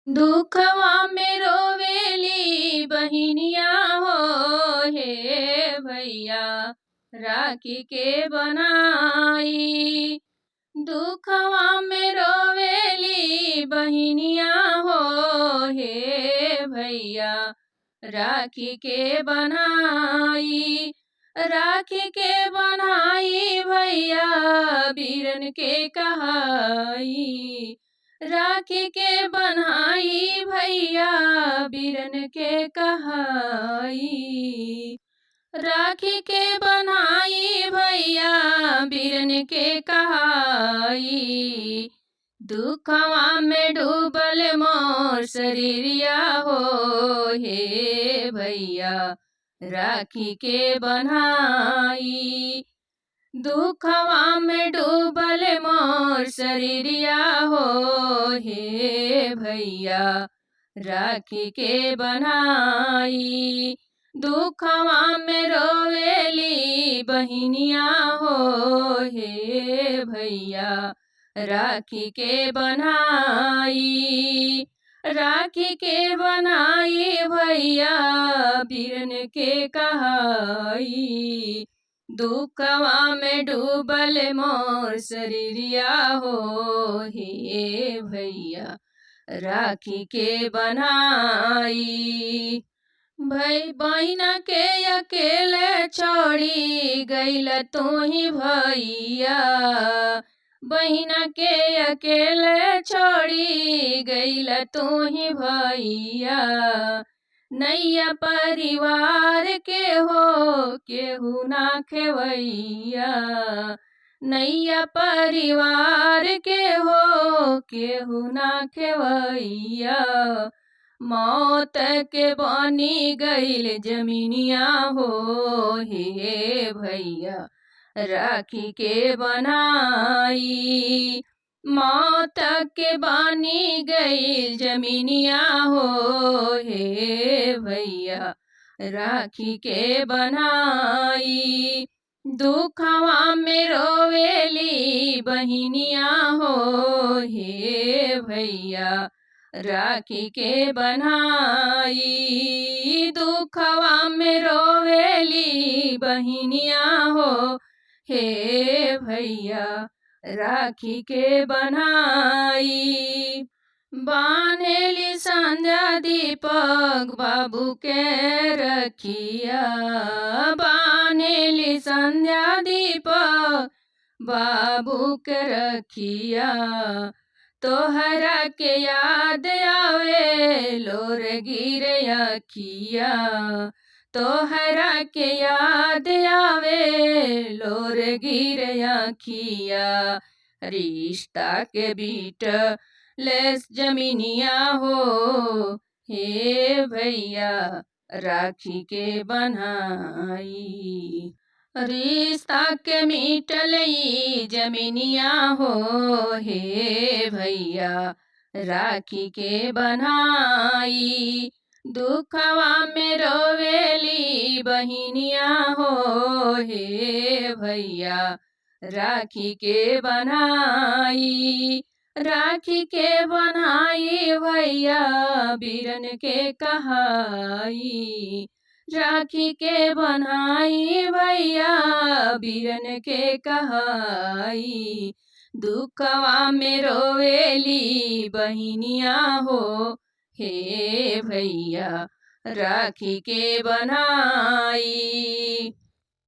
दुखवा में रोवेली बहिनिया हो हे भैया राखी के बनाई। दुखवा में रोवेली बहिनिया हो हे भैया राखी के बनाई। राखी के बनाई भैया बीरन के कहाई। राखी के बनाई भैया बीरन के कहाई। राखी के बनाई भैया बीरन के कहाई। दुखवा में डूबल मोर शरीरिया हो हे भैया राखी के बनाई। दुखवा में डूबल मोर शरीरिया हो हे भैया राखी के बनाई। दुखवा में रोवेली बहिनिया हो हे भैया राखी के बनाई। राखी के बनाई भैया बीरन के कहाई। दुखवा में डूबल मोर शरीरिया हो हे भैया राखी के बनाई। भई बहिना के अकेले छोड़ी गइल तू ही भैया। बहिना के अकेले छोड़ी गइल तू ही भैया। नैया परिवार के हो केहू ना खेवैया। नैया परिवार के हो केहू ना खेवैया। मौत के बनी गइल जमीनिया हो हे भैया राखी के बनाई। मौत के बनी गइल जमीनिया हो हे भैया राखी के बनाई। दुखवा में रोवेली बहिनिया हो हे भैया राखी के बनाई। दुखवा में रोवेली बहिनिया हो हे भैया राखी के बनाई। बान्हेली संध्या दीपक बाबू के रखिया। बान्हेली संध्या दीपक बाबू के रखिया। तोहरा के याद आवे लोर गिरे अखिया। तोहरा के याद आवे लोर गिरे अखिया। रिश्ता के बीट लेस जमीनिया हो हे भैया राखी के बनाई। रिश्ता के मीटल जमीनिया हो हे भैया राखी के बनाई। दुखवा में रोवेली बहिनिया हो हे भैया राखी के बनाई। राखी के बनाई भैया बीरन के कहाई। राखी के बनाई भैया बीरन के कहाई। दुखवा में रोवेली बहिनिया हो हे भैया राखी के बनाई।